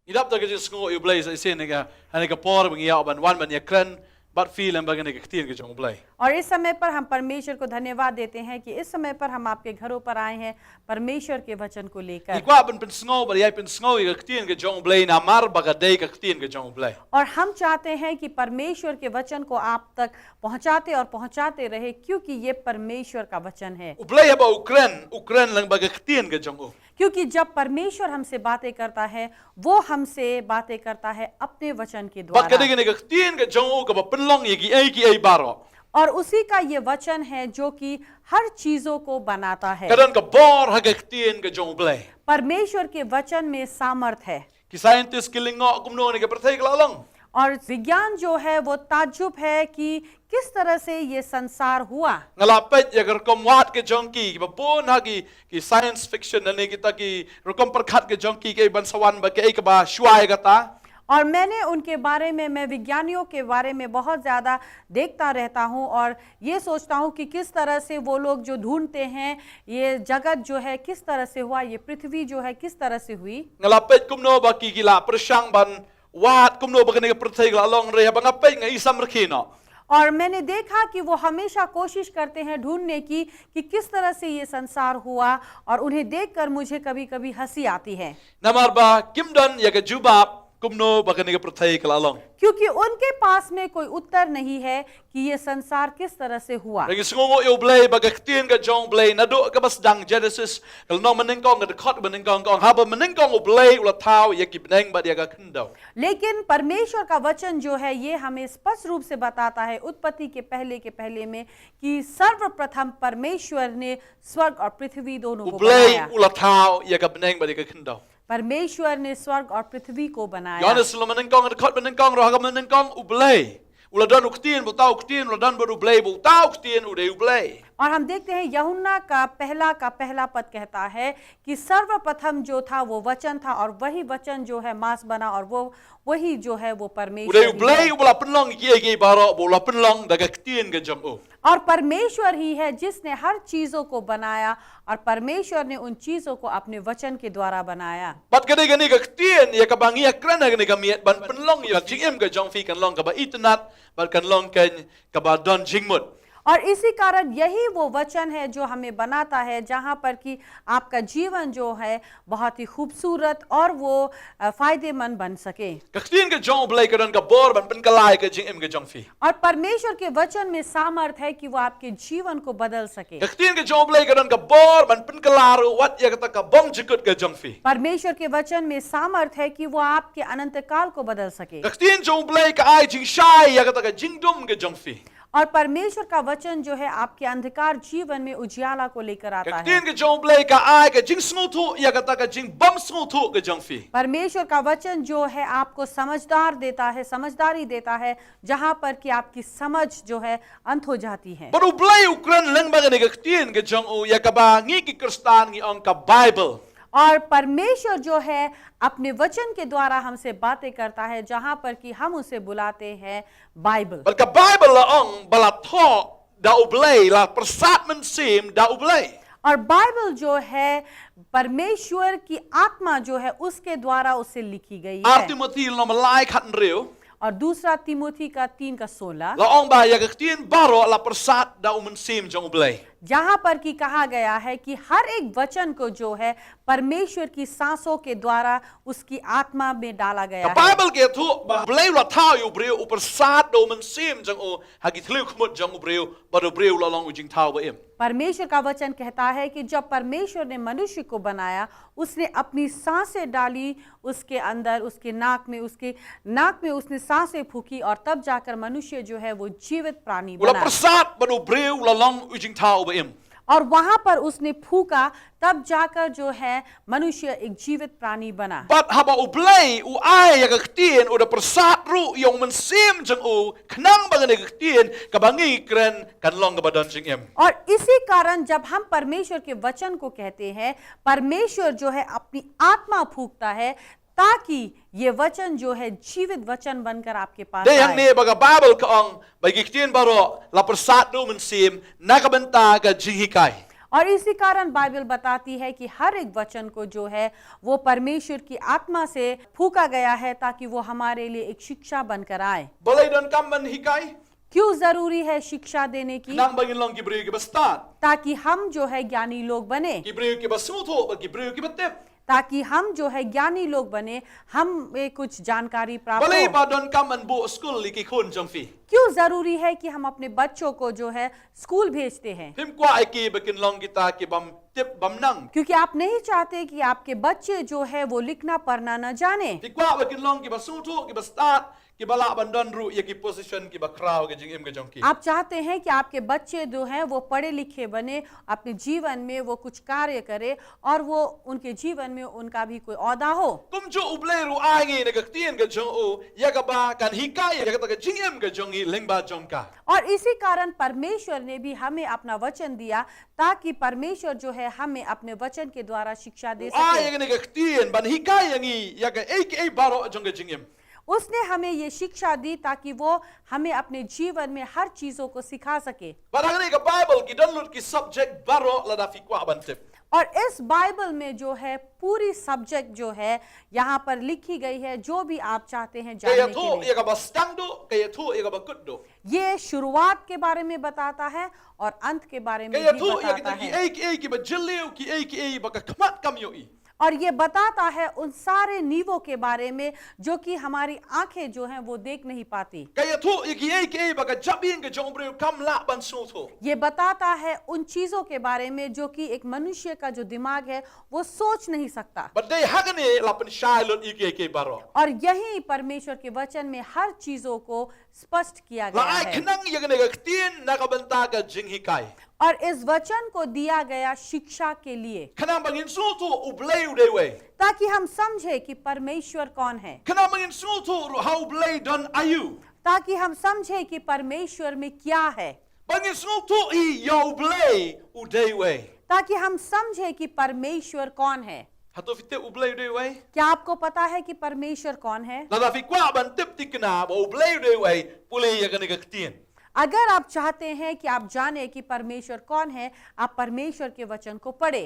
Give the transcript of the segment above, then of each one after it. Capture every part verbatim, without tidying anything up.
Ngi dap da ka jingsngew ïa U Blei sa shisien ha kane ka por ba ngi ïa ban wan ban ïakren bad phi lyngba kane ka ktien ka jong U Blei. और इस समय पर हम परमेश्वर को धन्यवाद देते हैं कि इस समय पर हम आपके घरों पर आए हैं परमेश्वर के वचन को Ngi लेकर। kwah ban pynsngew bad ïai pynsngew ïa ka ktien ka jong U Blei namar ba ka dei ka ktien ka jong U Blei. और हम चाहते हैं कि परमेश्वर के वचन को आप तक पहुंचाते और पहुंचाते रहे, क्योंकि ये परमेश्वर का वचन है। U Blei haba u kren, u kren lyngba ka ktien ka jong u. क्योंकि जब परमेश्वर हमसे बातें करता है, वो हमसे बातें करता है अपने वचन के Bad ka द्वारा। dei kane ka ktien ka jong u kaba pynlong ïa kiei kiei baroh. और उसी का ये वचन है जो कि हर चीजों को बनाता है। Ka don ka bor ha ka ktien ka jong U Blei. परमेश्वर के वचन में सामर्थ है। Ki scientist ki lyngngoh kumno kane ka pyrthei ka la long. और विज्ञान जो है वो ताज्जुब है कि किस तरह से ये संसार हुआ। Nga la peit ïa ka rukom wad ka jong ki, kiba bun ha ki, ki science fiction lane kita ki rukom pyrkhat ka jong ki, kiei ban sa wan bad kiei kaba shuwa ïa kata. और मैंने उनके बारे में, मैं विज्ञानियों के बारे में बहुत ज़्यादा देखता रहता हूँ और ये सोचता हूँ कि किस तरह से वो लोग जो ढूंढते हैं ये जगत जो है किस तरह से हुआ, ये पृथ्वी जो है किस तरह से हुई। Nga la peit kumno ba ki ki la pyrshang ban wad kumno ba kane ka pyrthei ka la long, hynrei haba nga peit nga i samrkhie noh. और मैंने देखा कि वो हमेशा कोशिश करते हैं ढूंढने की कि किस तरह से ये संसार हुआ, और उन्हें देखकर मुझे कभी-कभी हंसी आती है। Namar ba kim don ïa ka jubab kumno ba kane ka pyrthei ka la long. क्योंकि उनके पास में कोई उत्तर नहीं है कि ये संसार किस तरह से हुआ। Hynrei ngi sngewnguh ïa U Blei ba ka ktien ka jong U Blei naduh kaba sdang Genesis, ka lynnong mynnyngkong, ka dkhot mynnyngkong ka ong, haba mynnyngkong U Blei u la thaw ïa ki bneng bad ïa ka khyndew. लेकिन परमेश्वर का वचन जो है, ये हमें स्पष्ट रूप से बताता है, उत्पत्ति के पहले के पहले में, कि सर्वप्रथम परमेश्वर ने स्वर्ग और पृथ्वी दोनों को Blei बनाया। U la thaw ïa ka bneng bad ïa ka khyndew. परमेश्वर ने स्वर्ग और पृथ्वी को बनाया। Ïoannis lynnong mynnyngkong, dkhot mynnyngkong ruh, ha ka mynnyngkong U Blei. U la don u ktien, bad uta u ktien u la don bad U Blei, bad uta u ktien u dei U Blei. और हम देखते हैं यूहन्ना का पहला का पहला पद कहता है कि सर्वप्रथम जो था वो वचन था और वही वचन जो है मांस बना और वो वही जो है वो परमेश्वर U dei U Blei uba la pynlong ïa kiei kiei baroh, bad u la pynlong da ka ktien ka jong u. और परमेश्वर ही है जिसने हर चीजों को बनाया और परमेश्वर ने उन चीजों को अपने वचन के द्वारा बनाया। Bad ka dei kane ka ktien ïa kaba ngi ïa kren ha kane ka miet ban pynlong ïa ka jingim ka jong phi kan long kaba itynnad bad kan long kan kaba don jingmut. और इसी कारण यही वो वचन है जो हमें बनाता है, जहाँ पर कि आपका जीवन जो है बहुत ही खूबसूरत और वो अ, फायदेमंद बन सके। Ka ktien ka jong U Blei ka don ka bor ban pynkylla ïa ka jingim ka jong phi. और परमेश्वर के वचन में सामर्थ है कि वो आपके जीवन को बदल सके। Ka ktien ka jong U Blei ka don ka bor ban pynkylla ruh wat ïa kata ka bong jukut ka jong phi. परमेश्वर के वचन में सामर्थ है कि वो आपके अनंत काल को बदल सके। Ka ktien jong U Blei ka ai jingshai ïa kata ka jingdum ka jong phi. और परमेश्वर का वचन जो है आपके अंधकार जीवन में उजियाला को लेकर आता है। Ka ktien ka jong U Blei ka ai ka jingsngewthuh ïa kata ka jingbym sngewthuh ka jong phi. परमेश्वर का वचन जो है आपको समझदार देता है, समझदारी देता है, जहाँ पर कि आपकी समझ जो है अंत हो जाती है। Bad U Blei u kren lyngba kane ka ktien ka jong u ïa kaba ngi ki Khristan ngi ong ka Baibl. और परमेश्वर जो है अपने वचन के द्वारा हमसे बातें करता है, जहाँ पर कि हम उसे बुलाते हैं बाइबल। Bad ka Baibl la ong ba la thoh da U Blei, la pyrsad mynsiem da U Blei. और बाइबल जो है परमेश्वर की आत्मा जो है उसके द्वारा उसे लिखी गई Ar है। Timothi lynnong ba lai khathynriew. और दूसरा तीमुथी का तीन का सोलह। La ong ba ïa ka ktien baroh la pyrsad da u mynsiem jong U Blei. जहाँ पर कि कहा गया है कि हर एक वचन को जो है परमेश्वर की सांसों के द्वारा उसकी आत्मा में डाला गया Ka है। Baibl ka ïathuh ba U Blei u la thaw ïa u briew, u pyrsad da u mynsiem jong u ha ki thliew khmut jong u briew, bad u briew u la long u jingthaw ba im. परमेश्वर का वचन कहता है कि जब परमेश्वर ने मनुष्य को बनाया, उसने अपनी सांसें डाली उसके अंदर, उसके नाक में, उसके नाक में उसने सांसें फूंकी और तब जाकर मनुष्य जो है वो जीवित प्राणी बना। U la pyrsad bad u briew u la long u jingthaw ba im. और वहां पर उसने फूंका, तब जाकर जो है मनुष्य एक जीवित प्राणी बना। Bad haba U Blei u ai ïa ka ktien, u da pyrsad ruh ïa u mynsiem jong u, khnang ba kane ka ktien kaba ngi kren kan long kaba don jingim. और इसी कारण जब हम परमेश्वर के वचन को कहते हैं, परमेश्वर जो है अपनी आत्मा फूंकता है, ताकि ये वचन जो है जीवित वचन बनकर आपके पास Dei आए। Hangne ba ka Baibl ka ong ba ki ktien baroh la pyrsad da u mynsiem na ka bynta ka jinghikai. और इसी कारण बाइबल बताती है कि हर एक वचन को जो है, वो परमेश्वर की आत्मा से फूंका गया है, ताकि वो हमारे लिए एक शिक्षा बनकर आए। Balei donkam ban hikai? क्यों जरूरी है शिक्षा देने की? Khnang ba ngin long ki briew kiba stad, ताकि हम जो है ज्ञानी लोग बने, ki briew kiba sngewthuh bad ki briew kiba tip. ताकि हम जो है ज्ञानी लोग बने, हमें कुछ जानकारी प्राप्त Balei हो। ba donkam ban buh skul ïa ki khun jong phi? क्यों जरूरी है कि हम अपने बच्चों को जो है स्कूल भेजते हैं? Phim kwah ïa ki ba kin long kita ki bym tip bym nang. क्योंकि आप नहीं चाहते कि आपके बच्चे जो है वो लिखना पढ़ना न जाने। Phi kwah ba kin long kiba sngewthuh, kiba stad, kiba lah ban don ruh ïa ki position kiba khraw ha ka jingim ka jong ki. आप चाहते हैं कि आपके बच्चे जो हैं वो पढ़े लिखे बने, अपने जीवन में वो कुछ कार्य करे और वो उनके जीवन में उनका भी कोई ओहदा हो। Kumjuh U Blei ruh u ai ïa ngi na ka ktien ka jong u, ïa kaba kan hikai ïa kata ka jingim ka jong ngi lyngba jong ka. और इसी कारण परमेश्वर ने भी हमें अपना वचन दिया, ताकि परमेश्वर जो है हमें अपने वचन के द्वारा शिक्षा दे U ai ïa सके। ngi na ka ktien ban hikai ïa ngi ïa kaei kaei baroh jong ka jingim. उसने हमें ये शिक्षा दी ताकि वो हमें अपने जीवन में हर चीजों को सिखा सके। Bad hangne ka Baibl ki don lut ki subject baroh lada phi kwah ban tip. और इस बाइबल में जो है पूरी सब्जेक्ट जो है यहाँ पर लिखी गई है, जो भी आप चाहते हैं Ka ïa जानने के thuh लिए। ïa kaba sdang duh, ka ïa thuh ïa kaba kut duh. ये शुरुआत के बारे में बताता है और अंत के बारे Ka में ïa भी thuh ïa बताता kita ki है। ei ki ei kiba jylliew, ki ei ki ei ba ka khmat kam ïohi. और ये बताता है उन सारे नींवों के बारे में जो कि हमारी आंखें जो हैं वो देख नहीं पाती। Ka ïa thuh ïa ki ei ki ei ba ka jabieng ka jong u briew kam lah ban sngewthuh. ये बताता है उन चीजों के बारे में जो कि एक मनुष्य का जो दिमाग है वो सोच नहीं सकता। Bad dei hangne la pynshai lut ïa ki ei ki ei baroh. और यही परमेश्वर के वचन में हर चीजों को स्पष्ट किया La गया ai है। khnang ïa kane ka ktien na ka bynta ka jinghikai. और इस वचन को दिया गया शिक्षा के लिए, Khnang ba ngin sngewthuh U Blei u dei uei. ताकि हम समझे कि परमेश्वर कौन है, Khnang ba ngin sngewthuh ruh ha U Blei don aïu. ताकि हम समझे कि परमेश्वर में क्या है, Ba ngin sngewthuh hi ïa U Blei u dei uei. ताकि हम समझे कि परमेश्वर कौन है। Hato phi tip U Blei u dei uei? क्या आपको पता है कि परमेश्वर कौन है? Lada phi kwah ban tip thikna ba U Blei u dei uei, pule ïa kane ka ktien. अगर आप चाहते हैं कि आप जाने कि परमेश्वर कौन है, आप परमेश्वर के वचन को पढ़े,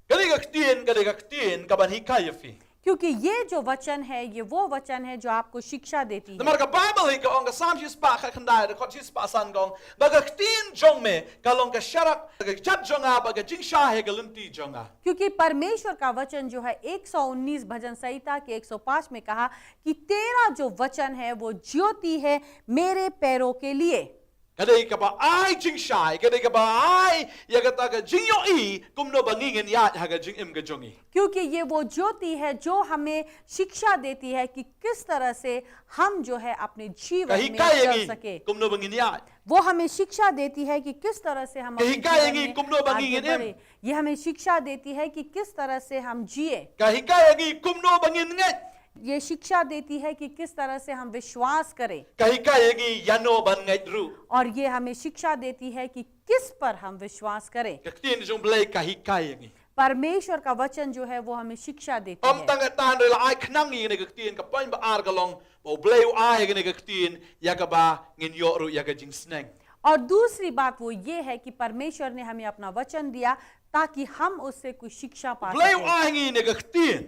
Kane ka ktien, kane ka ktien kaban hikai ïa phi. क्योंकि ये जो वचन है, ये वो वचन है जो आपको शिक्षा देती है। Namar ka Baibl hi ka ong, ka Salm shispah khatkhyndai, dkhot shispah san ka ong, ba ka ktien jong me ka long ka sharak ha ka jait jong nga bad ka jingshai ha ka lynti jong nga. क्योंकि परमेश्वर का वचन जो है, एक सौ उन्नीस भजन संहिता के एक सौ पाँच में कहा कि तेरा जो वचन है वो ज्योति है मेरे पैरों के लिए। Ka dei kaba ai jingshai, ka dei kaba ai ïa kata ka jingïohi kumno ba ngi ngin ïaid ha ka jingim ka jong ngi. क्योंकि ये वो ज्योति है जो हमें शिक्षा देती है कि किस तरह से हम जो है अपने Ka जीवन में hikai ïa चल ngi सके। Kumno ba ngin ïaid. वो हमें शिक्षा देती है कि किस तरह से हम Ka अपने hikai ïa जीवन ngi में kumno ba ngi आगे ngin im. बढ़े। ये हमें शिक्षा देती है कि किस तरह से हम जिए। Ka hikai ïa ngi kumno ba ngin ngeit. ये शिक्षा देती है कि किस तरह से हम विश्वास करें। Ka hikai ïa ngi ïano ban ngeit ruh. और ये हमें शिक्षा देती है कि किस पर हम विश्वास करें। Ka ktien jong U Blei ka hikai ïa ngi. परमेश्वर का वचन जो है, वो हमें शिक्षा देती Ym है। tang kata hynrei la ai khnang ïa kane ka ktien, ka point ba ar ka long ba U Blei u ai ïa kane ka ktien ïa kaba ngin ïoh ruh ïa ka jingsneng. और दूसरी बात वो ये है कि परमेश्वर ने हमें अपना वचन दिया ताकि हम उससे कुछ शिक्षा पा U Blei u सकें। ai ïa ngi kane ka ktien.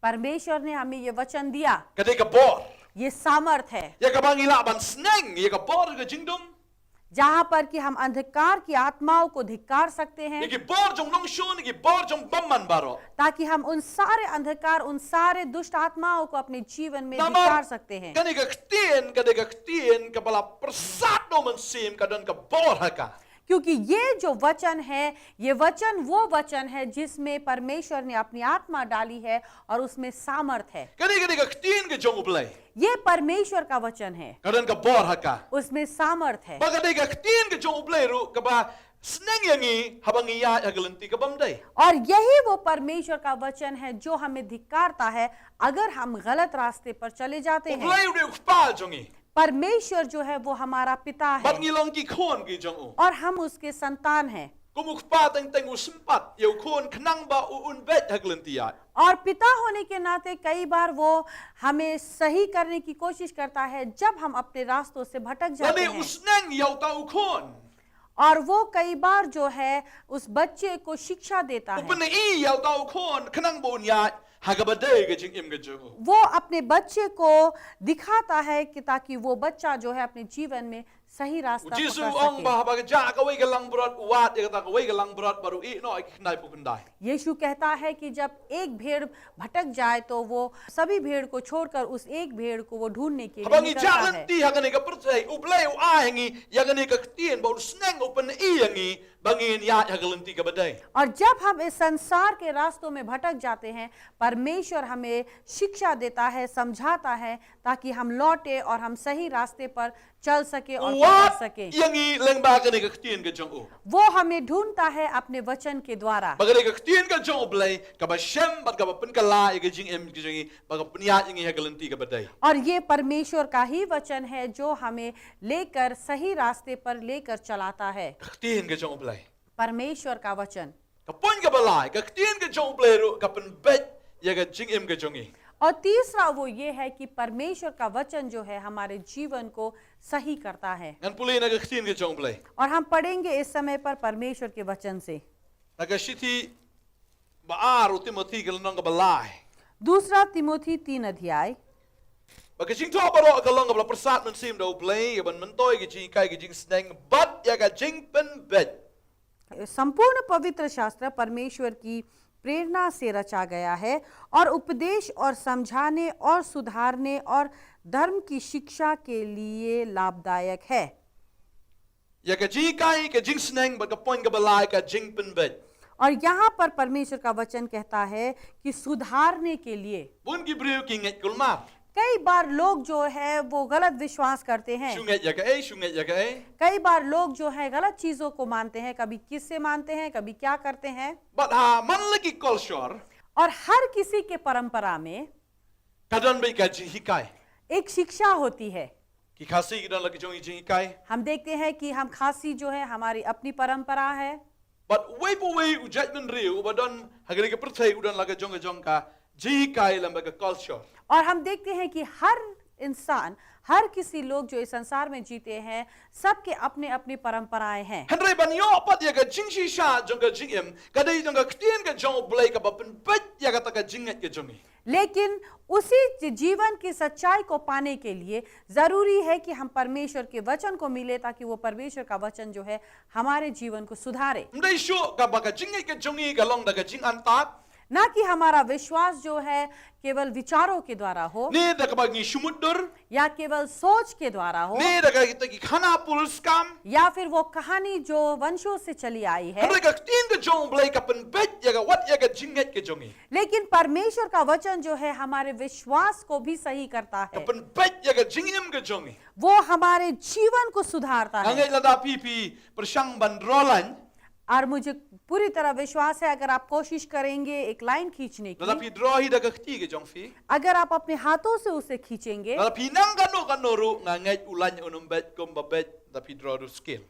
परमेश्वर ने हमें ये वचन दिया, Ka dei ka bor. ये सामर्थ है, Ïa kaba ngi lah ban sneng ïa ka bor ka jingdum. जहाँ पर कि हम अंधकार की आत्माओं को धिक्कार सकते हैं, Ïa ki bor jong nongshun, ïa ki bor jong bymman baroh. ताकि हम उन सारे अंधकार, उन सारे दुष्ट आत्माओं को अपने जीवन में Namar धिक्कार सकते हैं। kane ka ktien, ka dei ka ktien kaba la pyrsad da U Mynsiem, ka don ka bor ha ka. क्योंकि ये जो वचन है, ये वचन वो वचन है जिसमें परमेश्वर ने अपनी आत्मा डाली है और उसमें सामर्थ है। Ka dei, ka dei ka ktien ka jong U Blei. ये परमेश्वर का वचन है, Ka don ka bor ha ka. उसमें सामर्थ है। Bad ka dei ka ktien ka jong U Blei ruh kaba sneng ïa ngi haba ngi ïaid ha ka lynti ka bym dei. और यही वो परमेश्वर का वचन है जो हमें धिक्कारता है अगर हम गलत रास्ते पर चले जाते U हैं। Blei u dei u Kpa jong ngi. परमेश्वर जो है, वो हमारा पिता Bad है ngi long ki khun ki jong u. और हम उसके संतान हैं। Kum u kpa teng teng u sympat ïa u khun khnang ba u un beit ha ka lynti ïaid. और पिता होने के नाते कई बार वो हमें सही करने की कोशिश करता है जब हम अपने रास्तों से भटक जाते Lane u हैं। sneng ïa uta u khun. और वो कई बार जो है उस बच्चे को शिक्षा देता U है। pyni ïa uta u khun khnang ba un ïaid ha kaba dei ka jingim ka jong u. वो अपने बच्चे को दिखाता है कि ताकि वो बच्चा जो है अपने जीवन में सही U रास्ता Jisu पकड़ u ong सके। ba haba ka jah kawei ka langbrot u wad ïa kata kawei ka langbrot bad u ïehnoh ïa ki khyndai phew khyndai. यीशु कहता है कि जब एक भेड़ भटक जाए तो वो सभी भेड़ को छोड़कर उस एक भेड़ को वो ढूंढने के लिए Haba ngi jah निकलता है। lynti ha kane ka pyrthei, U Blei u ai ha ngi ïa kane ka ktien ba un sneng, u pyni ïa ngi ba ngin ïaid ha ka lynti kaba dei. और जब हम इस संसार के रास्तों में भटक जाते हैं, परमेश्वर हमें शिक्षा देता है, समझाता है, ताकि हम लौटे और हम सही रास्ते पर चल सके और U पकड़ wad सके। ïa ngi lyngba kane ka ktien ka jong u. वो हमें ढूंढता है अपने वचन के द्वारा। Ba kane ka ktien ka jong U Blei kaba shem bad kaba pynkylla ïa ka jingim ka jong ngi, ba ka pynïaid ïa ngi ha ka lynti kaba dei. और ये परमेश्वर का ही वचन है जो हमें लेकर सही रास्ते पर लेकर चलाता है। Ka ktien ka jong U Blei. परमेश्वर का वचन। Ka point kaba lai, ka ktien ka jong U Blei ruh ka pynbeit ïa ka jingim ka jong ngi. और तीसरा वो ये है कि परमेश्वर का वचन जो है हमारे जीवन को सही करता है। Ngan pule na ka ktien ka jong U Blei. और हम पढ़ेंगे इस समय पर परमेश्वर के वचन से। Na ka shithi ba ar u Timothi ka lynnong kaba lai. दूसरा तिमोथी तीन अध्याय। Ba ka jingthoh baroh ka long kaba la pyrsad mynsiem da U Blei, ïa ban myntoi ka jinghikai ka jingsneng bad ïa ka jingpynbeit. संपूर्ण पवित्र शास्त्र परमेश्वर की प्रेरणा से रचा गया है और उपदेश और समझाने और सुधारने और धर्म की शिक्षा के लिए लाभदायक है। Ïa ka jinghikai ka jingsneng bad ka point kaba lai ka jingpynbeit. और यहाँ पर परमेश्वर का वचन कहता है कि सुधारने के लिए। Bun ki briew ki ngeit kulmar. कई बार लोग जो है वो गलत विश्वास करते हैं। Shu ngeit ïa kaei, shu ngeit ïa kaei. कई बार लोग जो है गलत चीजों को मानते हैं, कभी किससे मानते हैं, कभी क्या करते हैं। Bad ha man la ki culture, और हर किसी के परंपरा में ka don beit ka jinghikai. एक शिक्षा होती है। Ki Khasi ki don la ki jong ki jinghikai. हम देखते हैं कि हम खासी जो है हमारी अपनी परंपरा है। Bad uwei pa uwei u jaitbynriew uba don ha kane ka pyrthei u don la ka jong ka jong ka jinghikai lem bad ka culture. और हम देखते हैं कि हर इंसान, हर किसी लोग जो इस संसार में जीते हैं, सबके अपने अपनी परंपराएं हैं। Hynrei ban ïoh pat ïa ka jingshisha jong ka jingim, ka dei jong ka ktien ka jong U Blei kaba pynbeit ïa kata ka jingngeit ka jong ngi. लेकिन उसी जी- जीवन की सच्चाई को पाने के लिए जरूरी है कि हम परमेश्वर के वचन को मिले, ताकि वो परमेश्वर का वचन जो है हमारे जीवन को सुधारे। Ym dei shuh kaba ka jingngeit ka jong ngi ka long da ka jingan tad. ना कि हमारा विश्वास जो है केवल विचारों के द्वारा हो, Ne da kaba ngi sumut dur. या केवल सोच के द्वारा हो, Ne da kita ki khana pul skam. या फिर वो कहानी जो वंशों से चली आई है। Hynrei ka ktien ka jong U Blei ka pynbeit ïa ka, wat ïa ka jingngeit ka jong ngi. लेकिन परमेश्वर का वचन जो है हमारे विश्वास को भी सही करता Ka है। pynbeit ïa ka jingim ka jong ngi. वो हमारे जीवन को सुधारता Nga है। ngeit lada phi phi pyrshang ban draw line. और मुझे पूरी तरह विश्वास है, अगर आप कोशिश करेंगे एक लाइन खींचने Lada की, phi draw hi da ka kti ka jong phi. अगर आप अपने हाथों से उसे खींचेंगे, Lada phi nang kano kano ruh nga ngeit u line un ym beit kumba beit da phi draw da u scale.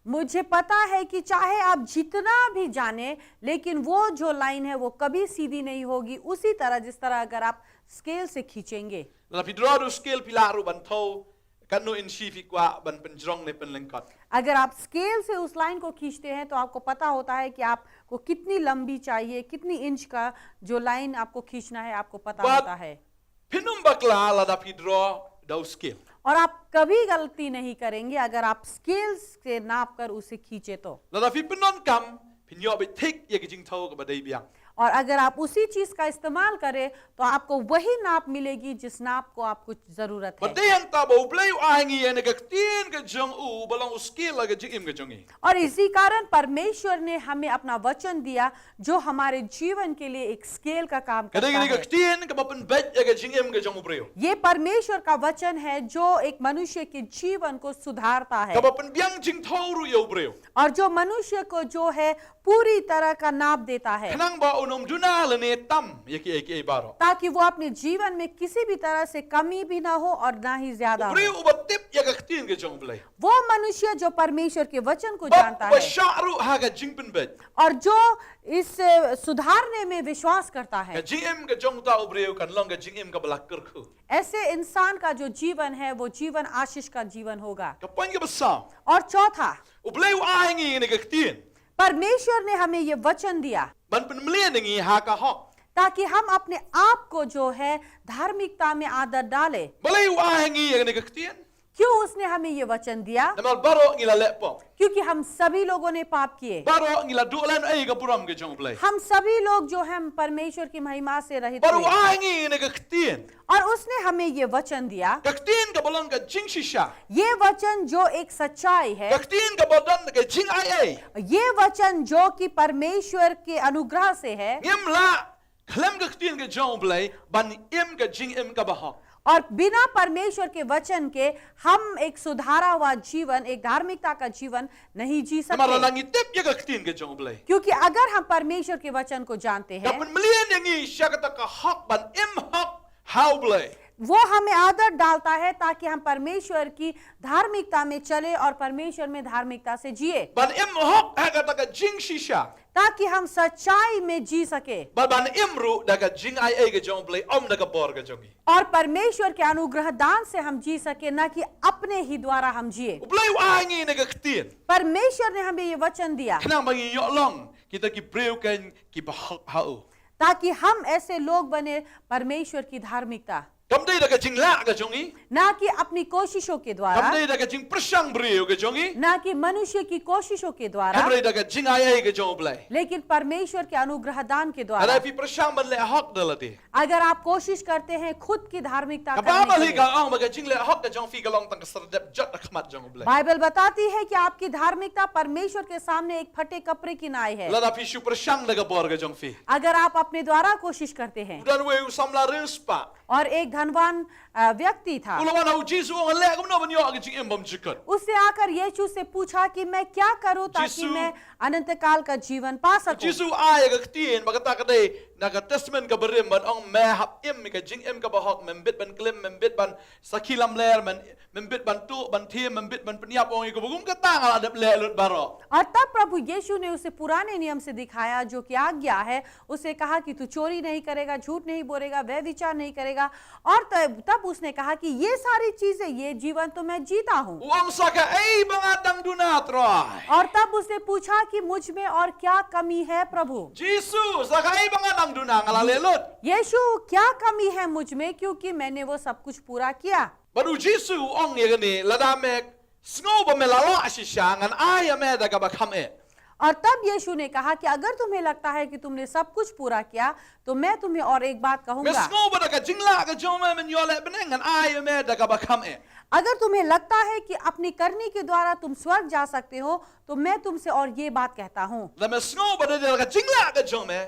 मुझे पता है कि चाहे आप जितना भी जाने, लेकिन वो जो लाइन है वो कभी सीधी नहीं होगी, उसी तरह जिस तरह अगर आप स्केल से खींचेंगे। Lada phi draw da u scale phi lah ruh ban thew kano inch phi kwah ban pynjrong ne pynlyngkot. अगर आप स्केल से उस लाइन को खींचते हैं तो आपको पता होता है कि आपको कितनी लंबी चाहिए, कितनी इंच का जो लाइन आपको खींचना है, आपको पता But- होता है। Phin ym bakla lada phi draw da u scale. और आप कभी गलती नहीं करेंगे अगर आप स्केल से नाप कर उसे खींचे तो। Lada phi pyndonkam phin ïoh beit thik ïa ka jingthew kaba dei biang. और अगर आप उसी चीज का इस्तेमाल करें तो आपको वही नाप मिलेगी जिस नाप को आपको जरूरत Bad है। dei hangta ba U Blei u ai ha ngi ïa ka ktien ka jong u ba long u scale ha ka jingim ka jong ngi. और इसी कारण परमेश्वर ने हमें अपना वचन दिया जो हमारे जीवन के लिए एक स्केल का काम Ka dei करता kane ka है। ktien kaba pynbeit ïa ka jingim ka jong u briew. ये परमेश्वर का वचन है जो एक मनुष्य के जीवन को सुधारता है Kaba pynbiang jingthew ruh ïa u briew. और जो मनुष्य को जो है पूरी तरह का नाप देता है। Khnang ba un Ym duna lane tam ïa kiei kiei baroh. ताकि वो अपने जीवन में किसी भी तरह से कमी भी ना हो और ना ही ज्यादा U हो। briew uba tip ïa ka ktien ka jong U Blei. वो मनुष्य जो परमेश्वर के वचन को Bad जानता uba है shah ruh ha ka jingpynbeit. और जो इस अ, सुधारने में विश्वास करता Ka है, jingim ka jong uta u briew kan long ka jingim kaba la kyrkhu. ऐसे इंसान का जो जीवन है वो जीवन आशीष का जीवन होगा। Ka point kaba saw. और चौथा, U Blei u ai ha ngi ïa kane ka ktien. परमेश्वर ने हमें ये वचन दिया Ban pynmlien ïa ngi ha ka hok. ताकि हम अपने आप को जो है धार्मिकता में आदर डालें। Balei u ai ha ngi ïa kane ka ktien. क्यों उसने हमें ये वचन दिया? Namar baroh ngi la leh pop. क्योंकि हम सभी लोगों ने पाप किए। Baroh ngi la duh lehnohei ïa ka burom ka jong U Blei. हम सभी लोग जो है परमेश्वर की महिमा से रहित Bad u हुए। ai ha ngi ïa kane ka ktien. और उसने हमें ये वचन दिया, Ka ktien kaba long ka jingshisha. ये वचन जो एक सच्चाई Ka है, ktien kaba don ka jingaiei. ये वचन जो कि परमेश्वर के अनुग्रह से है। Ngim lah khlem ka ktien ka jong U Blei ban im ka jingim kaba hok. और बिना परमेश्वर के वचन के हम एक सुधारा हुआ जीवन, एक धार्मिकता का जीवन नहीं जी Namar lada सकते। ngi tip ïa ka ktien ka jong U Blei. क्योंकि अगर हम परमेश्वर के वचन को जानते Ka हैं, pynmlien ïa ngi sha kata ka hok ban im hok ha U Blei. वो हमें आदर डालता है ताकि हम परमेश्वर की धार्मिकता में चले और परमेश्वर में धार्मिकता से जिए, Ban im hok ha kata ka jingshisha. ताकि हम सच्चाई में जी सके Bad ban im ruh da ka jingaiei ka jong U Blei, ym da ka bor ka jong ngi. और परमेश्वर के अनुग्रह दान से हम जी सके, ना कि अपने ही द्वारा हम जिए। U Blei u ai ha ngi ïa kane ka ktien. परमेश्वर ने हमें ये वचन दिया Khnang ba ngi ïoh long kita ki briew keiñ kiba hok ha u. ताकि हम ऐसे लोग बने, परमेश्वर की धार्मिकता, Kam dei da ka jinglah ka jong ngi. ना कि अपनी कोशिशों के Kam द्वारा, dei da ka jingpyrshang briew ka jong ngi. ना कि मनुष्य की कोशिशों के द्वारा, Hynrei da ka jingaiei ka jong U Blei. लेकिन परमेश्वर के अनुग्रह दान के Lada द्वारा। phi pyrshang ban leh hok da lade. अगर आप कोशिश करते हैं खुद की धार्मिकता Ka करने Baibl के hi लिए, ka ong ba ka jingleh hok ka jong phi ka long tang ka sardep jot ha khmat jong U Blei. बाइबल बताती है कि आपकी धार्मिकता परमेश्वर के सामने एक फटे कपड़े की नाई है। Lada phi shu pyrshang da ka bor ka jong phi. अगर आप अपने द्वारा कोशिश करते हैं U don uwei u samla riewspah. और एक धनवान अ, व्यक्ति था, U la wan ha u Jisu, u ong, leh kumno ban ïoh ka jingim bymjukut. उसने आकर यीशु से पूछा कि मैं क्या करूं ताकि यीशु मैं अनंत काल का जीवन पा सकूं। Jisu u ai ïa ka ktien ba kata ka dei na ka Testament kaba rim ban ong me hap im ïa ka jingim kaba hok, mem bit ban klim, mem bit ban sakhi lamler, mem, mem bit ban tuh, ban thiem, mem bit ban pynïap, u ong ïa kaba kum kata nga la dep leh lut baroh. और तब प्रभु यीशु ने उसे पुराने नियम से दिखाया, जो कि आज्ञा है। उसे कहा कि तू चोरी नहीं करेगा, झूठ नहीं बोलेगा, व्यभिचार नहीं करेगा। और तब, तब उसने कहा कि ये सारी चीजें, ये जीवन तो मैं जीता हूँ। U ong, sa kaei ba nga dang duna, Trai. और तब उसने पूछा कि मुझ में और क्या कमी है प्रभु। Jisu, sa kaei ba nga dang duna, nga la leh lut. यीशु, क्या कमी है मुझ में, क्योंकि मैंने वो सब कुछ पूरा किया। Bad u Jisu u ong ïa kane, lada me sngew ba me la lah shisha, ngan ai ïa me da kaba kham eh. और तब यीशु ने कहा कि अगर तुम्हें लगता है कि तुमने सब कुछ पूरा किया, तो मैं तुम्हें और एक बात Me कहूंगा। sngew ba da ka jinglah ka jong me men ïoh leh bneng, ngan ai ïa me da kaba kham eh. अगर तुम्हें लगता है कि अपनी करनी के द्वारा तुम स्वर्ग जा सकते हो, तो मैं तुमसे और ये बात कहता हूँ। Lada me sngew ba da ka jinglah ka jong me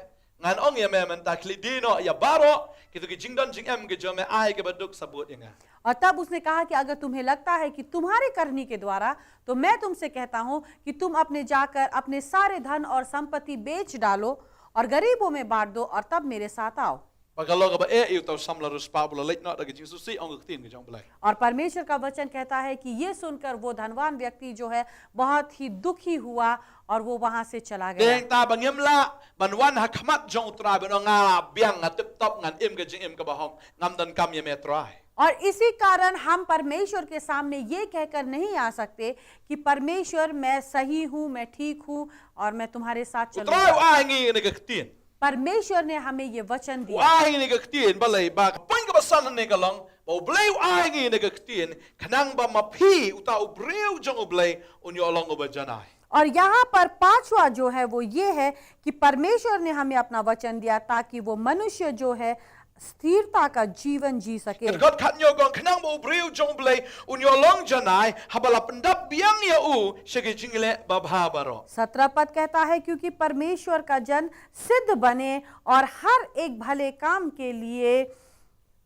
ngan ong ïa me mynta, khlieh noh ïa baroh kito ki jingdon jingem ka jong me, ai kaba duk sabut ïa nga. और तब उसने कहा कि अगर तुम्हें लगता है कि तुम्हारी करनी के द्वारा, तो मैं तुमसे कहता हूँ कि तुम अपने जाकर अपने सारे धन और संपत्ति बेच डालो और गरीबों में बांट दो और तब मेरे साथ आओ। Ba ka long kaba eh ïa uta u samla riewspah ba u la leit noh da ka jingsngewsih, ong ka ktien ka jong U Blei. और परमेश्वर का वचन कहता है कि ये सुनकर वो धनवान व्यक्ति जो है, बहुत ही दुखी हुआ और वो वहां से चला गया। Dei nangta ba ngim lah ban wan ha khmat jong U Trai ban ong nga biang, nga tip top, ngan im ka jingim kaba hok, ngam donkam ïa me, Trai. और इसी कारण हम परमेश्वर के सामने ये कहकर नहीं आ सकते कि परमेश्वर, मैं सही हूँ, मैं ठीक हूँ और मैं तुम्हारे साथ U Trai u चलूंगा। ai ha ngi ïa kane ka ktien. परमेश्वर ने हमें ये वचन U दिया। ai ha ngi ïa kane ka ktien, balei, ba ka point kaba san hangne ka long ba U Blei u ai ha ngi ïa kane ka ktien khnang ba ma phi, uta u briew jong U Blei, un ïoh long uba janai. और यहाँ पर पांचवा जो है वो ये है कि परमेश्वर ने हमें अपना वचन दिया ताकि वो मनुष्य जो है स्थिरता का जीवन जी सके। Ka dkhot khathynñiew ka ong, khnang ba u briew jong U Blei un ïoh long janai haba la pyndap biang ïa u sha ki jingleh babha baroh. सत्रह पद कहता है, क्योंकि परमेश्वर का जन सिद्ध बने और हर एक भले काम के लिए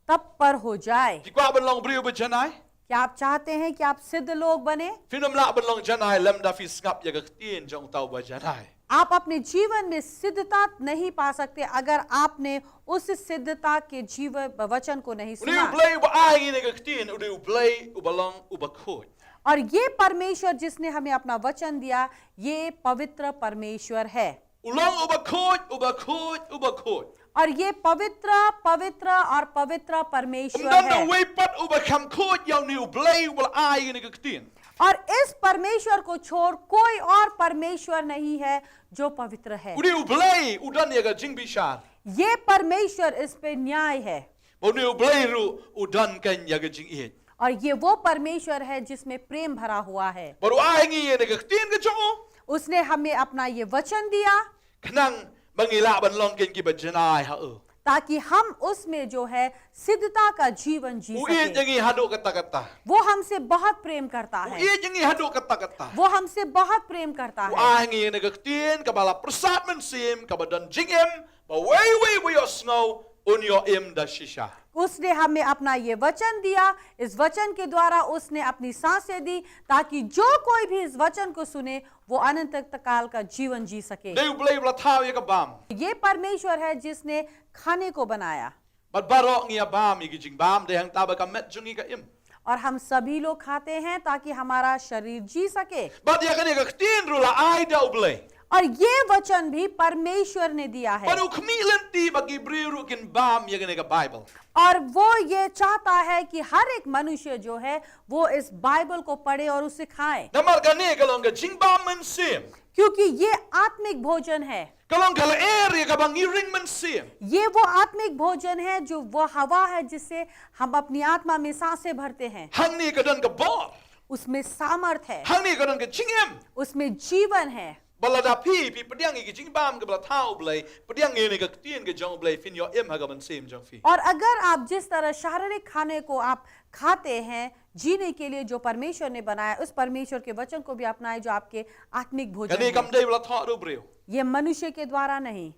तत्पर हो जाए। Phi kwah ban long u briew ba janai? क्या आप चाहते हैं कि आप सिद्ध लोग बने? Phim lah ban long janai lymda phi sngap ïa ka ktien jong uta uba janai. आप अपने जीवन में सिद्धता नहीं पा सकते अगर आपने उस सिद्धता के जीवन वचन को नहीं U dei सुना। U Blei uba ai ngi ïa ka ktien, u dei U Blei uba long uba khuid. और ये परमेश्वर जिसने हमें अपना वचन दिया, ये पवित्र परमेश्वर है। U long uba khuid, uba khuid, uba khuid. और ये पवित्र, पवित्र और पवित्र Ym परमेश्वर don da है। uwei pat uba kham khuid ïa une U Blei uba la ai ngi ïa ka ktien. और इस परमेश्वर को छोड़ कोई और परमेश्वर नहीं है जो पवित्र है। U dei U Blei u don ïa ka jingbishar. ये परमेश्वर इस पे न्याय है। Bad une U Blei ruh u don kein ïa ka jingïeit. और ये वो परमेश्वर है जिसमें प्रेम भरा हुआ है। Bad u ai ngi ïa ka ktien ka jong u. उसने हमें अपना ये वचन दिया Khnang ba ngi lah ban long kein kiba janai ha u. ताकि हम उसमें जो है सिद्धता का जीवन जी U ïeit ïa सके। ngi haduh katta katta. वो हमसे बहुत प्रेम करता U है। ïeit ïa ngi haduh katta katta. वो हमसे बहुत प्रेम करता U है। ai ngi ïa ka ktien kaba la pyrsad mynsiem, kaba don jingim, ba uwei uwei uba ïohsngew un ïoh im da shisha. उसने हमें अपना ये वचन दिया, इस वचन के द्वारा उसने अपनी सांसें दी, ताकि जो कोई भी इस वचन को सुने, वो अनंत काल का जीवन जी सके। Dei U Blei uba la thaw ïa ka bam. ये परमेश्वर है जिसने खाने को बनाया। Bad baroh ngi ïa bam ïa ki jingbam, dei hangta ba ka met jong ngi ka im. और हम सभी लोग खाते हैं ताकि हमारा शरीर जी सके। Bad ïa kane ka ktien ruh la ai da U Blei. और ये वचन भी परमेश्वर ने दिया है। Bad u khmih lynti ba ki briew ruh kin bam ïa kane ka Baibl. और वो ये चाहता है कि हर एक मनुष्य जो है, वो इस बाइबल को पढ़े और उसे खाए। Namar kane ka long ka jingbam mynsiem. क्योंकि ये आत्मिक भोजन है। Ka long ka lyer ïa kaba ngi ring mynsiem. ये वो आत्मिक भोजन है जो वो हवा है जिससे हम अपनी आत्मा में सांसें भरते हैं। Hangne ka don ka bor. उसमें सामर्थ है, Hangne ka don ka jingim. उसमें जीवन है। Ba lada phi, phi pdiang ïa ka jingbam kaba la thaw U Blei, pdiang ïa kane ka ktien ka jong U Blei, phin ïoh im ha ka mynsiem jong phi. और अगर आप जिस तरह शारीरिक खाने को आप खाते हैं जीने के लिए जो परमेश्वर ने बनाया, उस परमेश्वर के वचन को भी अपनाएं जो आपके आत्मिक भोजन Kane है। kam dei ba la thoh da u briew. ये मनुष्य के द्वारा नहीं,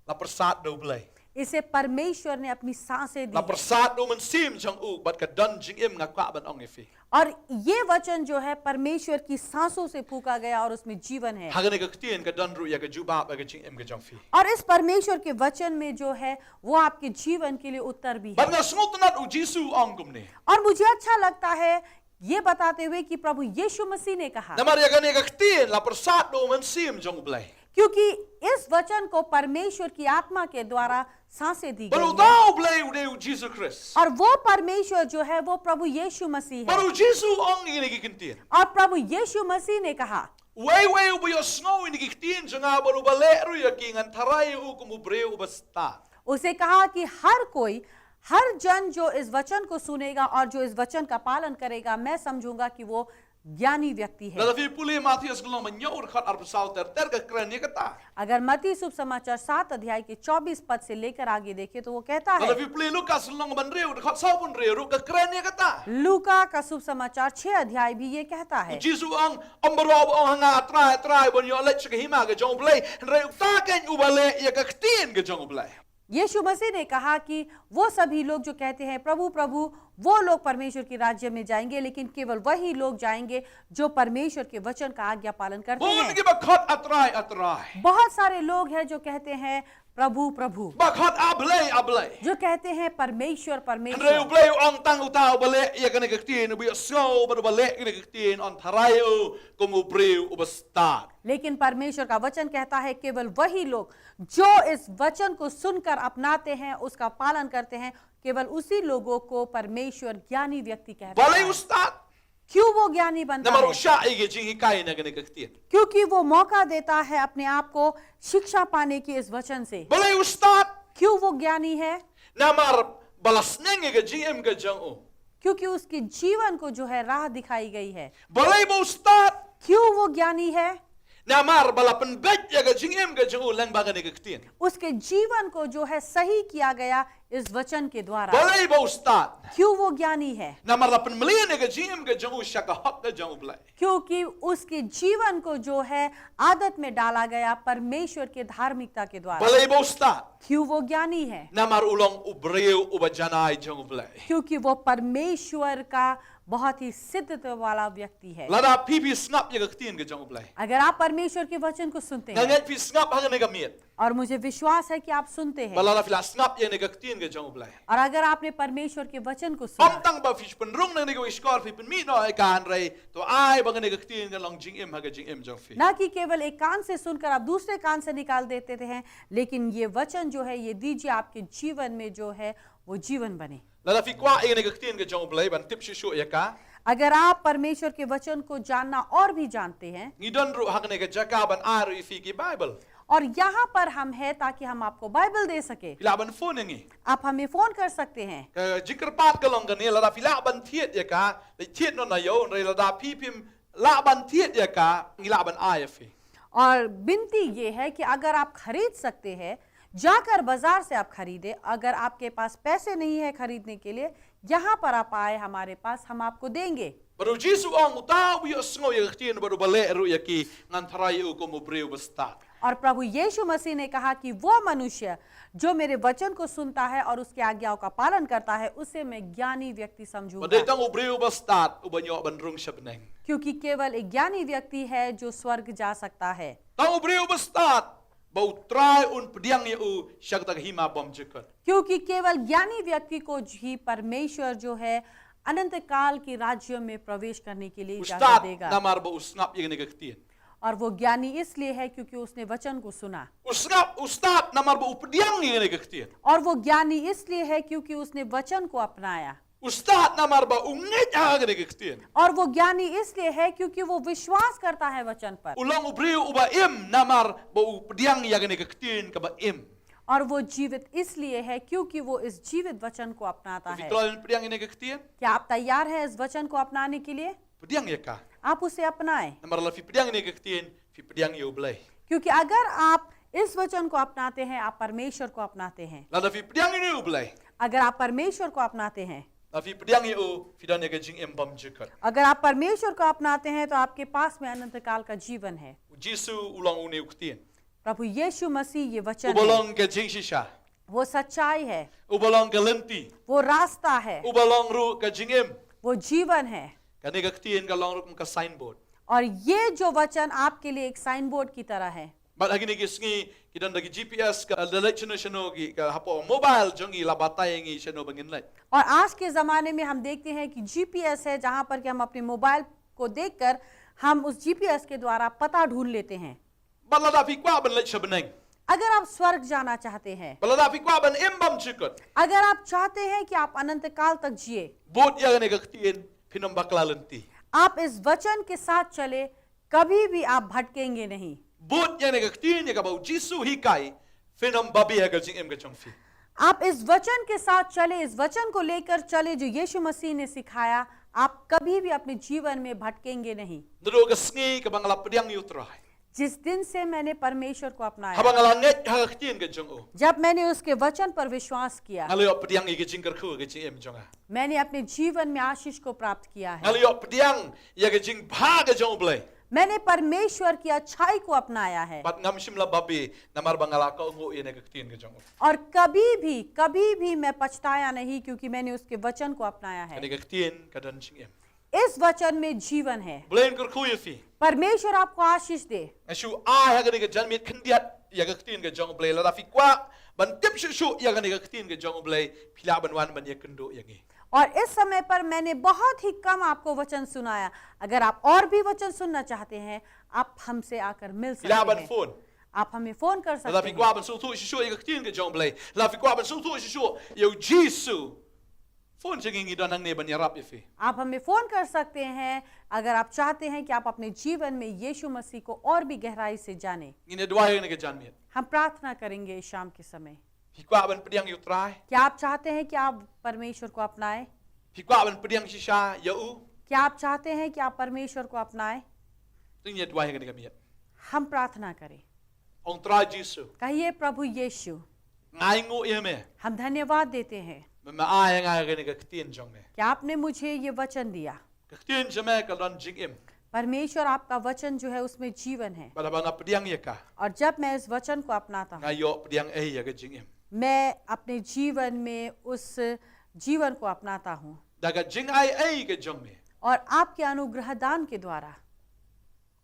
La pyrsad da U Blei. इसे परमेश्वर ने अपनी सांसें दी La है। pyrsad da u mynsiem jong u, bad ka don jingim, nga kwah ban ong ïa phi. और ये वचन जो है परमेश्वर की सांसों से फूंका गया और उसमें जीवन है। Ha kane ka ktien ka don ruh ïa ka jubab ïa ka jingim ka jong phi. और इस परमेश्वर के वचन में जो है वो आपके जीवन के लिए उत्तर भी Bad है। nga sngewtynnat, U Jisu u ong kumne. और मुझे अच्छा लगता है ये बताते हुए कि प्रभु यीशु मसीह ने कहा, Namar ïa kane ka ktien la pyrsad da u mynsiem jong U Blei. क्योंकि इस वचन को परमेश्वर की आत्मा के द्वारा सांसें दी Bad गई है। uta U Blei u dei U Jisu Khrist. और वो परमेश्वर जो है वो प्रभु यीशु मसीह Bad है। U Jisu u ong ïa kine ki ktien. और प्रभु यीशु मसीह ने कहा, Uwei uwei uba ïohsngew ïa kine ki ktien jong nga bad uba leh ruh ïa ki, ngan tharai ïa u kum u briew uba stad. उसे कहा कि हर कोई, हर जन जो इस वचन को सुनेगा और जो इस वचन का पालन करेगा, मैं समझूंगा कि वो ज्ञानी व्यक्ति है। Lada phi pule Mathaios ka lynnong ba hynñiew, dkhot arphew saw ter ter, ka kren ïa kata. अगर मत्ती शुभ समाचार सात अध्याय के चौबीस पद से लेकर आगे देखें तो वो कहता Lada है, phi pule Lukas ka lynnong ba hynriew, dkhot saw phew hynriew ruh, ka kren ïa kata. लूका का शुभ समाचार छह अध्याय भी ये कहता है, Jisu u ong, ym baroh ba ong ha nga, A Trai, A Trai, ban ïoh leit sha ka hima ka jong U Blei, hynrei uta keiñ uba leh ïa ka ktien ka jong U Blei. यीशु मसीह ने कहा कि वो सभी लोग जो कहते हैं, प्रभु, प्रभु, वो लोग परमेश्वर के राज्य में जाएंगे, लेकिन केवल वही लोग जाएंगे जो परमेश्वर के वचन का आज्ञा पालन करते Bun हैं। kiba khot A Trai, A Trai. बहुत सारे लोग हैं जो कहते हैं, प्रभु, प्रभु, Ba khot A Blei, A Blei. जो कहते हैं, परमेश्वर, Hynrei U परमेश्वर। Blei u ong, tang uta uba leh ïa kane ka ktien, uba ïohsngew bad uba leh ïa kane ka ktien, yn tharai ïa u kum u briew uba stad. लेकिन परमेश्वर का वचन कहता है, केवल वही लोग जो इस वचन को सुनकर अपनाते हैं, उसका पालन करते हैं, केवल उसी लोगों को परमेश्वर ज्ञानी व्यक्ति कहता Balei u है। stad? क्यों वो ज्ञानी बनता Namar u है? shah ïa ka jinghikai na kane ka ktien. क्योंकि वो मौका देता है अपने आप को शिक्षा पाने की इस वचन से। Balei u stad? क्यों वो ज्ञानी है? Namar ba la sneng ïa ka jingim ka jong u. क्योंकि उसके जीवन को जो है राह दिखाई गई है। Balei ba u stad? क्यों वो ज्ञानी है? Namar ba la pynbeit ïa ka jingim ka jong u lyngba kane ka ktien. उसके जीवन को जो है सही किया गया इस वचन के द्वारा। Balei ba u stad? क्यों वो ज्ञानी है? Namar la pynmlien ïa ka jingim ka jong u sha ka hok ka jong u Blei. क्योंकि उसके जीवन को जो है आदत में डाला गया परमेश्वर के धार्मिकता के द्वारा। Balei ba u stad? क्यों वो ज्ञानी है? Namar u long u briew uba janai jong u Blei. क्योंकि वो परमेश्वर का बहुत ही सिद्धता वाला व्यक्ति है। Lada phi phi sngap ïa ka ktien ka jong u Blei. अगर आप परमेश्वर के वचन को सुनते Nga हैं, ngeit phi sngap ha kane ka miet. और मुझे विश्वास है कि आप सुनते Ba हैं, lada phi la sngap ïa kane ka ktien ka jong u Blei. और अगर आपने परमेश्वर के वचन को Ym सुना, tang ba phi pynrung na kane ka shkor phi pynmih noh ïa ka, hynrei to ai ba kane ka ktien kan long jingim ha ka jingim jong phi. ना कि केवल एक कान से सुनकर आप दूसरे कान से निकाल देते हैं, लेकिन ये वचन जो है, ये दीजिए आपके जीवन में जो है वो जीवन बने। Lada phi kwah ïa kane ka ktien ka jong u Blei ban tip shuh shuh ïa ka. अगर आप परमेश्वर के वचन को जानना और भी जानते हैं, Ngi don ruh ha kane ka jaka ban ai ruh ïa phi ki Bible. और यहाँ पर हम हैं ताकि हम आपको बाइबल दे सके। Phi lah ban phone ïa ngi. आप हमें फोन कर सकते हैं। Ka jingkyrpad ka long kane, lada phi lah ban thied ïa ka, leit thied noh na ïew, hynrei lada phi phim lah ban thied ïa ka, ngi lah ban ai ïa phi. और विनती ये है कि अगर आप खरीद सकते हैं, जाकर बाजार से आप खरीदें। अगर आपके पास पैसे नहीं है खरीदने के लिए, यहाँ पर आप आए, हमारे पास, हम आपको देंगे। Bad u Jisu u ong, uta uba ïohsngew ïa ka ktien bad uba leh ruh ïa ki, ngan tharai ïa u kum u briew uba stad. और प्रभु यीशु मसीह ने कहा कि वो मनुष्य जो मेरे वचन को सुनता है और उसकी आज्ञाओं का पालन करता है, उसे मैं ज्ञानी व्यक्ति समझूंगा। Bad dei tang u briew uba stad uba ïoh ban rung sha bneng. क्योंकि केवल एक ज्ञानी व्यक्ति है जो स्वर्ग जा सकता है। Tang u briew uba stad ba U Trai un pdiang ïa u sha kata ka hima bymjukut. क्योंकि केवल ज्ञानी व्यक्ति को ही परमेश्वर जो है अनंत काल के राज्य में प्रवेश करने के लिए U इजाजत stad देगा। namar ba u sngap ïa kane ka ktien. और वो ज्ञानी इसलिए है क्योंकि उसने वचन को सुना। U sngap, u stad namar ba u pdiang ïa kane ka ktien. और वो ज्ञानी इसलिए है क्योंकि उसने वचन को अपनाया। U stad namar ba u ngeit ha kane ka ktien. और वो ज्ञानी इसलिए है क्योंकि वो विश्वास करता है वचन पर। U long u briew uba im namar ba u pdiang ïa kane ka ktien kaba im. और वो जीवित इसलिए है क्योंकि वो इस जीवित वचन को अपनाता Phi है। kloi ban pdiang ïa kane ka ktien? क्या आप तैयार हैं इस वचन को अपनाने के लिए? Pdiang ïa ka. आप उसे अपनाएं, Namar lada phi pdiang ïa kane ka ktien, phi pdiang ïa u Blei. क्योंकि अगर आप इस वचन को अपनाते हैं, आप परमेश्वर को अपनाते हैं। Lada phi pdiang ïa u Blei, अगर आप परमेश्वर को अपनाते हैं, lada phi pdiang ïa u, phi don ïa ka jingim bymjukut. अगर आप परमेश्वर को अपनाते हैं, तो आपके पास में अनंत काल का जीवन है। U Jisu u long une u ktien. प्रभु यीशु मसीह ये वचन Uba है, long ka jingshisha. वो सच्चाई है, Uba long ka lynti. वो रास्ता है, Uba long ruh ka jingim. वो जीवन है। Kane ka ktien ka long ruh kum ka signboard. और ये जो वचन आपके लिए एक साइन बोर्ड की तरह है। Bad ha kine ki sngi ki don da ki G P S ka da leit shano shano ki ka hapoh mobile jong ngi la batai ïa ngi shano ba ngin leit. और आज के ज़माने में हम देखते हैं कि जीपीएस है, जहाँ पर कि हम अपने मोबाइल को देखकर हम उस जीपीएस के द्वारा पता ढूंढ लेते हैं। Bad lada phi kwah ban leit sha bneng, अगर आप स्वर्ग जाना चाहते हैं, bad lada phi kwah ban im bymjukut, अगर आप चाहते हैं कि आप अनंत काल तक जिए, bud ïa kane ka ktien, phin ym bakla lynti. आप इस वचन के साथ चले, कभी भी आप भटकेंगे नहीं। Bud ïa kane ka ktien ïa kaba u Jisu u hikai, phin ym babe ha ka jingim ka jong phi. आप इस वचन के साथ चले, इस वचन को लेकर चले जो यीशु मसीह ने सिखाया, आप कभी भी अपने जीवन में भटकेंगे नहीं। Naduh ka sngi kaba nga la pdiang ïa u Trai, जिस दिन से मैंने परमेश्वर को अपनाया, haba nga la ngeit ha ka ktien ka jong u, जब मैंने उसके वचन पर विश्वास किया, nga la ïoh pdiang ïa ka jingkyrkhu ha ka jingim jong nga. मैंने अपने जीवन में आशीष को प्राप्त किया Nga है, la ïoh pdiang ïa ka jingbha ka jong u Blei. मैंने परमेश्वर की अच्छाई को अपनाया है, Bad ngam shym la babe namar ba nga la kohnguh ïa kane ka ktien ka jong u. और कभी भी, कभी भी मैं पछताया नहीं, क्योंकि मैंने उसके वचन को अपनाया है। Kane ka ktien ka don jingim. इस वचन में जीवन है। U Blei un kyrkhu ïa phi. परमेश्वर आपको आशीष दे। Nga shu ai ha kane ka janmiet khyndiat ïa ka ktien ka jong u Blei, lada phi kwah ban tip shuh shuh ïa kane ka ktien ka jong u Blei, phi lah ban wan ban ïakynduh ïa ngi. और इस समय पर मैंने बहुत ही कम आपको वचन सुनाया। अगर आप और भी वचन सुनना चाहते हैं, आप हमसे आकर मिल Phi lah सकते ban हैं। phone. आप हमें फोन कर Lada सकते phi kwah हैं। ban sngewthuh shuh shuh ïa ka ktien ka jong u Blei, lada phi kwah ban sngewthuh shuh shuh ïa u Jisu, phone sha ngi, ngi don hangne ban ïarap ïa phi. आप हमें फोन कर सकते हैं अगर आप चाहते हैं कि आप अपने जीवन में यीशु मसीह को और भी गहराई से जानें। Ngin ïa duwai ha kane ka janmiet. हम प्रार्थना करेंगे इस शाम के समय। Phi kwah ban pdiang ïa u Trai? क्या आप चाहते हैं कि आप परमेश्वर को अपनाएं? Phi kwah ban pdiang shisha ïa u? क्या आप चाहते हैं कि आप परमेश्वर को अपनाएं? To ngin ïa duwai ha kane ka miet. हम प्रार्थना करें। Ong, Trai Jisu, कहिए, प्रभु यीशु, Nga ainguh ïa me. हम धन्यवाद देते हैं Ba me ai ïa nga kane ka ktien jong me. कि आपने मुझे ये वचन दिया। Ka ktien jong me ka don jingim. परमेश्वर, आपका वचन जो है, उसमें जीवन है। Bad haba nga pdiang ïa ka, और जब मैं इस वचन को अपनाता हूँ, nga ïoh pdiang ei ïa ka jingim. मैं अपने जीवन में उस जीवन को अपनाता हूँ। Da ka jingai ei ka jong me. और आपके अनुग्रह दान के द्वारा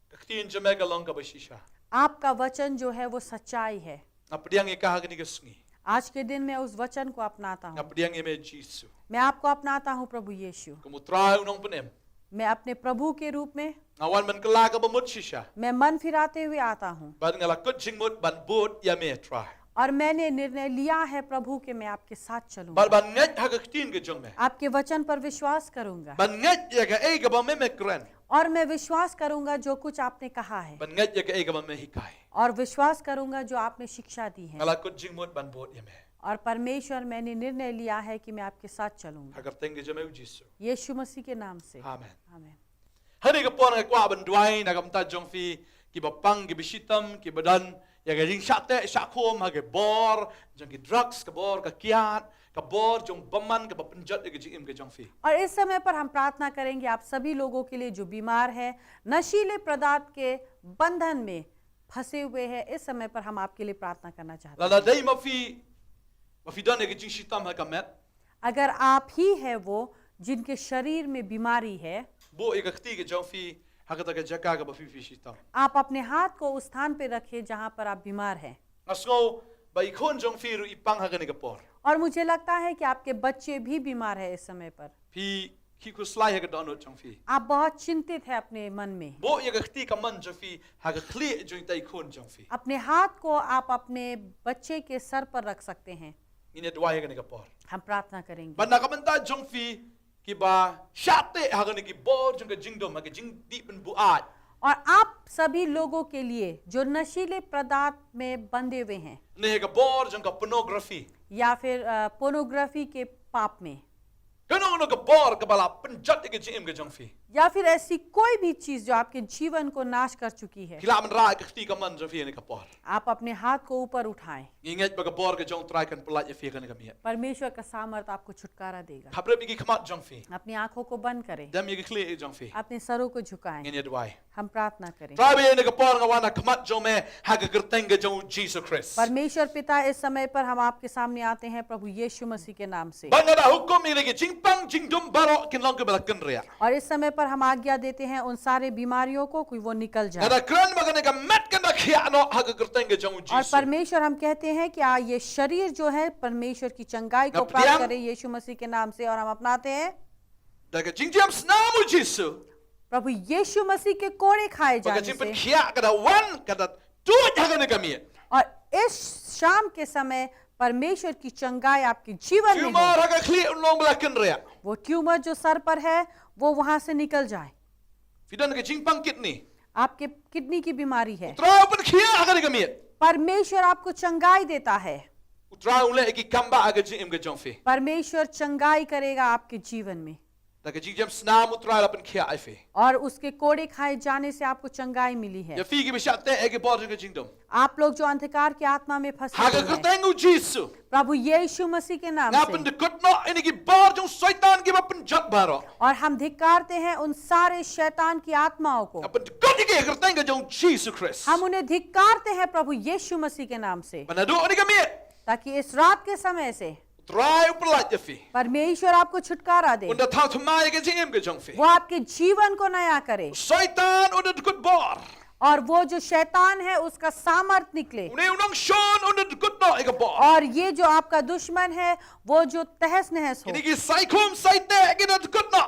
Ka ktien jong me ka long kaba shisha. आपका वचन जो है, वो सच्चाई है। Nga pdiang ïa ka ha kane ka sngi. आज के दिन मैं उस वचन को अपनाता हूँ। Nga pdiang ïa me Jisu. मैं आपको अपनाता हूँ, प्रभु यीशु। Kum u Trai u nongpynim. मैं अपने प्रभु के रूप में, Nga wan ban kylla ka bamut shisha. मैं मन फिराते हुए आता हूँ। Bad nga la kut jingmut ban bud ïa me Trai. और मैंने निर्णय लिया है, प्रभु, कि मैं आपके साथ चलूंगा। Bad ban ngeit ha ka ktien ka jong me. आपके वचन पर विश्वास करूंगा। Ban ngeit ïa kaei kaba me me kren. और मैं विश्वास करूंगा जो कुछ आपने कहा है। Ban ngeit ïa kaei kaba me hikai. और विश्वास करूंगा जो आपने शिक्षा दी है। Nga la kut jingmut ban bud ïa me. और परमेश्वर, मैंने निर्णय लिया है कि मैं आपके साथ चलूंगा। Ha ka kyrteng ka jong me u Jisu. यीशु मसीह के नाम से। Amen. आमीन। Ha kane ka por nga kwah ban duwai na ka bynta jong phi kiba pang, kiba shitom, kiba don ïa ka jingshah teh shah khum ha ka bor jong ki drugs, ka bor ka kiad, ka bor jong bymman kaba pynjot ïa ka jingim ka jong phi. और इस समय पर हम प्रार्थना करेंगे आप सभी लोगों के लिए जो बीमार है, नशीले पदार्थ के बंधन में फंसे हुए हैं, इस समय पर हम आपके लिए प्रार्थना करना चाहते हैं। Lada dei ma phi, ma phi don ïa ka jingshitom ha ka met. अगर आप ही है वो जिनके शरीर में बीमारी है, Buh ïa ka kti ka jong phi ha kata ka jaka kaba phi phi shitom. आप अपने हाथ को उस स्थान पे रखें जहां पर आप बीमार हैं। Nga sngew ba i khun jong phi ruh i pang ha kane ka por. और मुझे लगता है कि आपके बच्चे भी बीमार हैं इस समय पर। Phi, phi khuslai ha ka dohnud jong phi. आप बहुत चिंतित हैं अपने मन में। Buh ïa ka kti kamon jong phi ha ka khlieh jong ita i khun jong phi. अपने हाथ को आप अपने बच्चे के सर पर रख सकते हैं। Ngin ïa duwai ha kane ka por. हम प्रार्थना करेंगे। Bad na ka bynta jong phi kiba shah teh ha kane ki bor jong ka jingdum, ha ka jingdih pynbuaid. और आप सभी लोगों के लिए जो नशीले पदार्थ में बंधे हुए हैं, Ne ha ka bor jong ka pornography. या फिर, अ, पोर्नोग्राफी के पाप में, Kano kano ka bor kaba la pynjot ïa ka jingim ka jong phi. या फिर ऐसी कोई भी चीज जो आपके जीवन को नाश कर चुकी है, Phi lah ban rah ïa ka kti kamon jong phi ha kane ka por. आप अपने हाथ को ऊपर उठाएं। Ngi ngeit ba ka bor ka jong u Trai kan pyllait ïa phi ha kane ka miet. परमेश्वर का सामर्थ आपको छुटकारा देगा। Khaprip ïa ki khmat jong phi. अपनी आंखों को बंद करें। Dem ïa ki khlieh jong phi. अपने सरों को झुकाएं। Ngin ïa duwai. हम प्रार्थना करें। Trai, ha kane ka por nga wan ha khmat jong me ha ka kyrteng ka jong u Jisu Khrist. परमेश्वर पिता, इस समय पर हम आपके सामने आते हैं प्रभु यीशु मसीह के नाम से। Bad nga da hukum ïa kine ki jingpang jingdum baroh kin long kiba la kynriah. और इस समय पर हम आज्ञा देते हैं उन सारे बीमारियों को कि वो निकल जाए। Nga da kren ba kane ka met kan da khiah noh ha ka kyrteng ka jong u Jisu. और परमेश्वर, हम कहते हैं कि आ, ये शरीर जो है परमेश्वर की चंगाई को प्राप्त करे यीशु मसीह के नाम से, और हम अपनाते हैं। Da ka jingjam snam u Jisu. प्रभु यीशु मसीह के कोड़े खाए जाने से। Ba ka jingpynkhiah ka da wan, ka da tuid ha kane ka miet. और इस शाम के समय परमेश्वर की चंगाई आपके जीवन में हो। Tumor ha ka khlieh un long ba la kynriah. वो ट्यूमर जो सर पर है, वो वहां से निकल जाए। Phi don ka jingpang kidney. आपके किडनी की बीमारी है। U Trai u pynkhiah ha kane ka miet. परमेश्वर आपको चंगाई देता है। U Trai u leh ïa ki kambah ha ka jingim ka jong phi. परमेश्वर चंगाई करेगा आपके जीवन में। Da ka jingjam snam u Trai la pynkhiah ïa phi. और उसके कोड़े खाए जाने से आपको चंगाई मिली है। Ïa phi kiba shah teh ïa ki bor jong ka jingdum. आप लोग जो अंधकार की आत्मा में फंसे हुए हैं, ha ka kyrteng u Jisu, प्रभु यीशु मसीह के नाम से, nga pyndykut noh ïa kine ki bor jong Soitan kiba pynjot baroh. और हम धिक्कारते हैं उन सारे शैतान की आत्माओं को। Nga pyndykut ïa ki ha ka kyrteng ka jong u Jisu Khrist. हम उन्हें धिक्कारते हैं प्रभु यीशु मसीह के नाम से। Ba naduh kane ka miet, ताकि इस रात के समय से U Trai u pyllait ïa phi. परमेश्वर आपको छुटकारा दे। Un da thaw thymmai ïa ka jingim ka jong phi. वो आपके जीवन को नया करे। Soitan un da dkut bor. और वो जो शैतान है, उसका सामर्थ निकले। Une u nongshun un da dkut noh ïa ka bor. और ये जो आपका दुश्मन है, वो जो तहस नहस हो। Kine ki saikhum saiteh ki da dkut noh.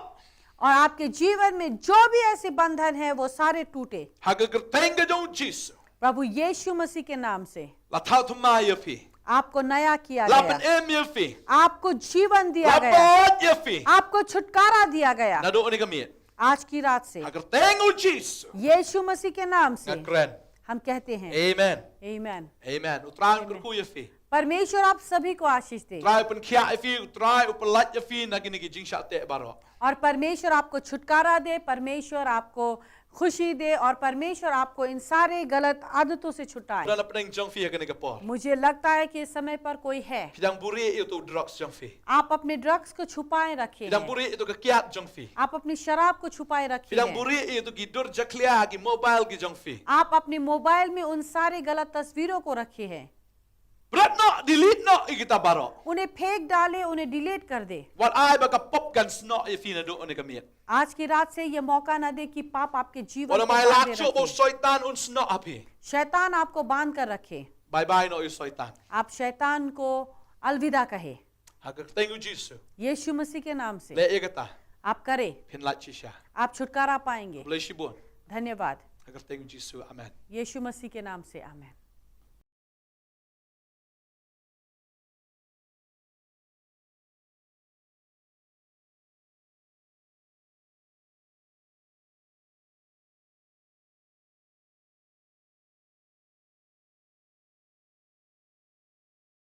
और आपके जीवन में जो भी ऐसे बंधन है, वो सारे टूटे। Ha ka kyrteng ka jong u Jisu. प्रभु यीशु मसीह के नाम से। La thaw thymmai ïa phi. आपको नया किया गया। La pynim ïa phi. आपको जीवन दिया गया। La pynlait ïa phi. आपको छुटकारा दिया गया। Naduh kane ka miet. आज की रात से। Ha ka kyrteng u Jisu. यीशु मसीह के नाम से। Nga kren. हम कहते हैं। Amen. Amen. Amen. U Trai un kyrkhu ïa phi. परमेश्वर आप सभी को आशीष दे। Trai u pynkhiah ïa phi, Trai u pyllait ïa phi na kine ki jingshah teh baroh. और परमेश्वर आपको छुटकारा दे, परमेश्वर आपको खुशी दे और परमेश्वर आपको इन सारे गलत आदतों से छुटाए। Pynban na pdeng jong phi ha kane ka por. मुझे लगता है कि इस समय पर कोई है। Phi dang buhrieh ïa uto u drugs jong phi. आप अपने ड्रग्स को छुपाए रखे Phi dang हैं। buhrieh ïa uto ka kiad jong phi. आप अपनी शराब को छुपाए Phi रखे dang हैं। buhrieh ïa uto ki dur jakhlia ha ki mobile ki jong phi. आप अपने मोबाइल में उन सारे गलत तस्वीरों को रखे हैं। Bret noh, delete noh ïa kita baroh. उन्हें फेंक डाले, उन्हें डिलीट कर दे। Wat ai ba ka pop kan snoh ïa phi naduh kane ka miet. आज की रात से ये मौका ना दे कि पाप आपके जीवन Wat को nym ai बांधे lad shuh ba u रखे। Soitan un snoh ha phi. शैतान आपको बांध कर रखे। Bye bye noh ïa u Soitan. आप शैतान को अलविदा कहे। Ha ka kyrteng u Jisu. यीशु मसीह के नाम से Leh ïa kata. आप करें, Phin lait shisha. आप छुटकारा पाएंगे। Khublei shibun. धन्यवाद। Ha ka kyrteng u Jisu. Amen. यीशु मसीह के नाम से, आमेन।